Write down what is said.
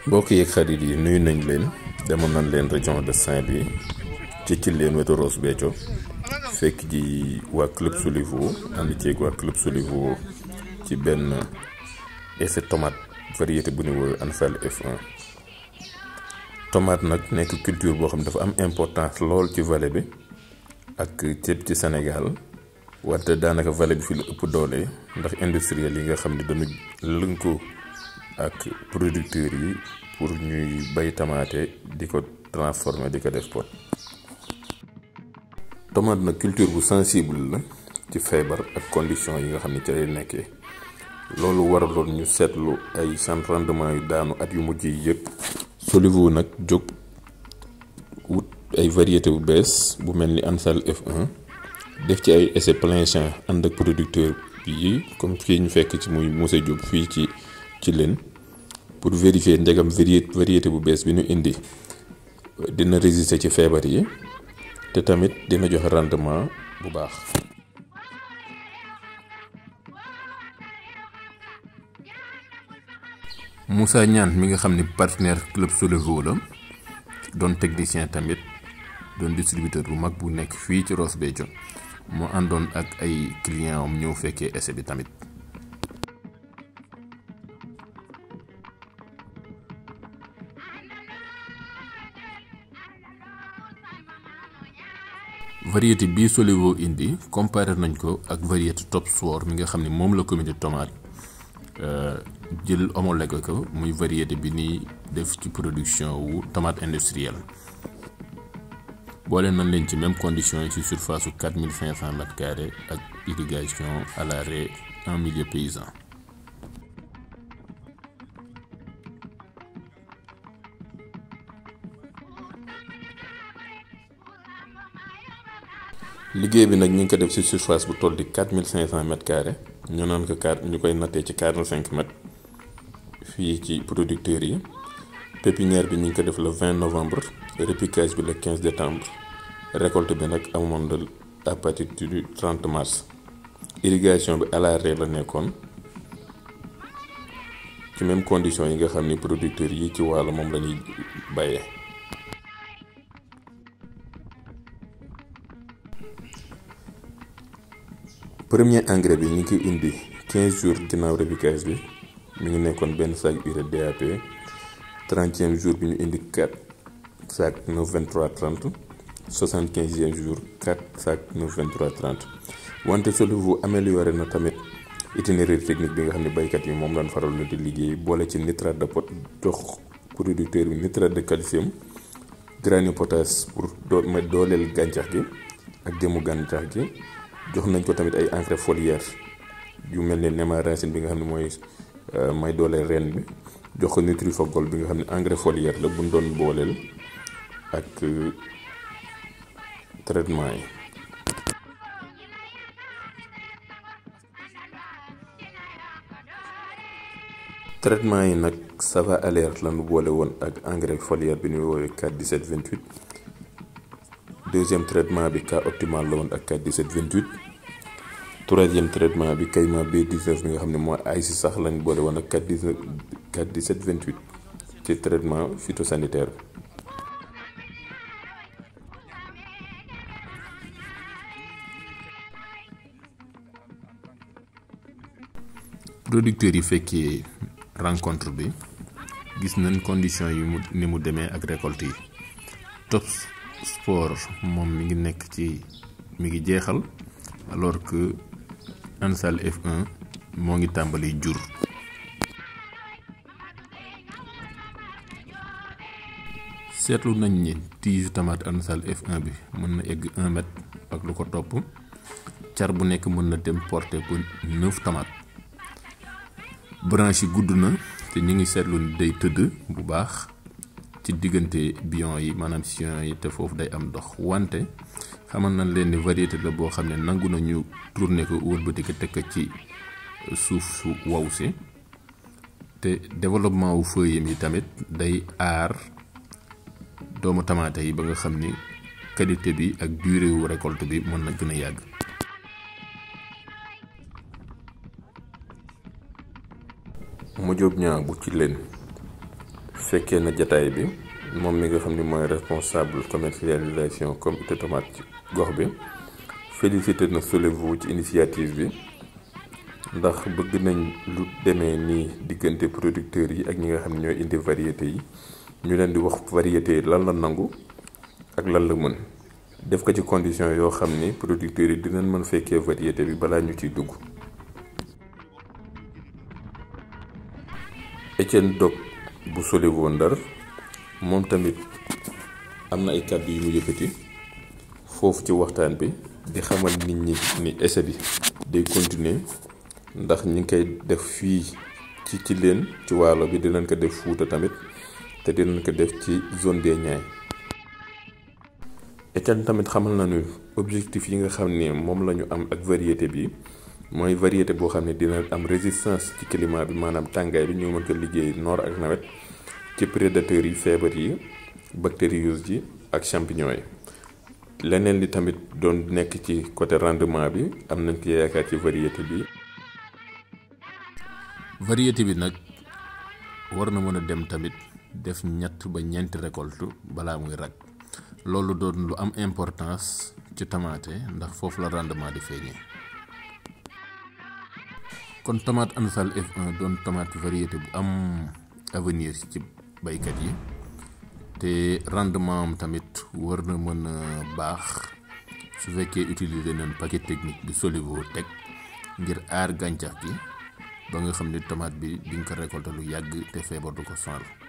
mbokk yeeg xarit yi nuyu nañ leen demoon nañ leen région de Saint-Louis ci leen wetu Ross Béthio fekk ji waa club Soulivo ànd ceeg waa club Soulivo ci benn essai tomate variété bu ñu woowee Ansal F1. tomate nag nekk culture boo xam dafa am importance lool ci vallée bi ak ceeb ci Sénégal wante daanaka vallée bi fi la ëpp doole ndax industriel yi nga xam ne dañu lënkoo ak producteurs yi pour ñuy bay tamaate di ko transformer di ko def pot. tomate nag culture bu sensible la ci feebar ak conditions yi nga xam ne ci lay nekkee loolu waraloon ñu seetlu ay sant rendement yu daanu at yu mujj yi yëpp. Soulivo nag jóg wut ay variété bu bees bu mel ni Ansal F1 def ci ay essai plein champ ànd ak producteur yi comme fii ñu fekk ci muy Moussa Diop fii ci leen pour vérifier ndegam variété bu bees bi ñu indi dina résister ci feebar yi te tamit dina joxe rendement bu baax. Moussa Niane mi nga xam ni partenaire club Soulivo la doon technicien tamit doon distributeur bu mag bu nekk fii ci Ross Béthio moo àndoon ak ay client am ñëw fekkee essai bi tamit. variété bii Soulivo indi comparé nañ ko ak variété Top Swor mi nga xam ne moom la communauté tomate jël homologué ko muy variété bi ni def ci production wu tomate industrielle. boole nañ leen ci même condition yi ci surface su 4500 mètres carrés ak irrigation à l'arrêt en milieu paysan. liggéey bi nag ñu ngi ko def ci surface bu toll di 4500 mètres carrés ñu naan ko ñu koy nattee ci 45 mètres fii ci producteurs yi. pépinière bi ñu ngi ko def le 20 novembre repiquage bi le 15 décembre récolte bi nag amoon na à partir du 30 mars. irrigation bi à l'arrêt la nekkoon ci même condition yi nga xam ni producteurs yi ci wàll moom la ñuy bayee. premier engrais bi ñu ngi koy indi 15 jours ginnaaw repiquage bi mi ngi nekkoon benn sac urée DAP. 30e jour bi ñu indi 4 sacs 92330 75e jour 4 sacs 92330 wante Soulivo amélioré na tamit itinéraire technique bi nga xam ne baykat yi moom lañ faral di liggéey boole ci nitrate de pot jox producteur bi nitrate de calcium granule potasse pour dooleel gàncax gi ak jëmu gàncax gi jox nañ ko tamit ay engrais foliaire yu mel ne Néma racine bi nga xam ne mooy dooleel reen bi. jox ko Nutrifocol bi nga xam ne engrais foliaire la bu ñu doon booleel ak traitement yi. traitement yi nag Sava Alert la ñu boole woon ak engrais foliaire bi ñuy woowee 4-17-28 deuxième traitement bi cas optimal la woon ak 4-17-28 troisième traitement bi Kayma B19 bi nga xam ne moo ay si sax lañ boole woon ak 4-17-28 ci traitement phytosanitaire. producteurs yi fekkee rencontre bi gis nañ condition yi ni mu demee ak récolte yi. Top Swor moom mi ngi jeexal alors que Ansal F1 moo ngi tàmbali jur. seetlu nañ ni tige tomate Ansal F1 bi mën na egg 1 mètre ak lu ko topp car bu nekk mën na dem porter ba 9 tomates. branche yi gudd na te ñu ngi seetlu ni day tëdd bu baax ci diggante bion yi maanaam sillon yi te foofu day am dox wante xamal nañ leen ni variété la boo xam ne nangu nañu tourner ko wëlbati ko teg ko ci suuf su wow si te développement wu feuilles yi tamit day aar doomu tamaate yi ba nga xam ni qualité bi ak durée wu récolte bi mën na gën a yàgg. Modiop Niang bu ci leen fekkee na jataay bi moom mi nga xam ni mooy responsable commercialisation comité tomate ci gox bi félicité na Solevo ci initiative bi ndax bëgg nañ lu demee nii diggante producteurs yi ak ñi nga xam ne ñooy indi variété yi ñu leen di wax variété lan la nangu ak lan la mën def ko ci condition yoo xam ni producteurs yi dinañ mën fekkee variété bi balaa ñu ciy dugg. Etienne Dog bu Solevo Ndar moom tamit am na ay kàddu yu mu yëkkati foofu ci waxtaan bi di xamal nit ñi ni essai bi day continuer ndax ñi ngi koy def fii ci leen ci waalo bi dinañ ko def Fuuta tamit te dinañ ko def ci zone des Niayes. Etienne tamit xamal na ni objectif yi nga xam ne moom la ñu am ak variété bi mooy variété boo xam ne dina am résistance ci climat bi maanaam tàngaay bi ñu mën ko liggéey noor ak nawet ci prédateurs yi feebar yi bactérioses yi ak champignons yi. leneen li tamit doon nekk ci côté rendement bi am nañ ci yaakaar ci variété bi. variété bi nag war na mën a dem tamit def 3 ba 4 récolte balaa muy rag loolu doon lu am importance ci tomate ndax foofu la rendement di feeñee. kon tomate Ansal F1 doon tomate variété bu am avenir ci baykat yi te rendement am tamit war na mën a baax su fekkee utiliser nañ paquet technique bi Solevo teg ngir aar gàncax gi ba nga xam ne tomate bi di nga ko récolter lu yàgg te feebar du ko sonal.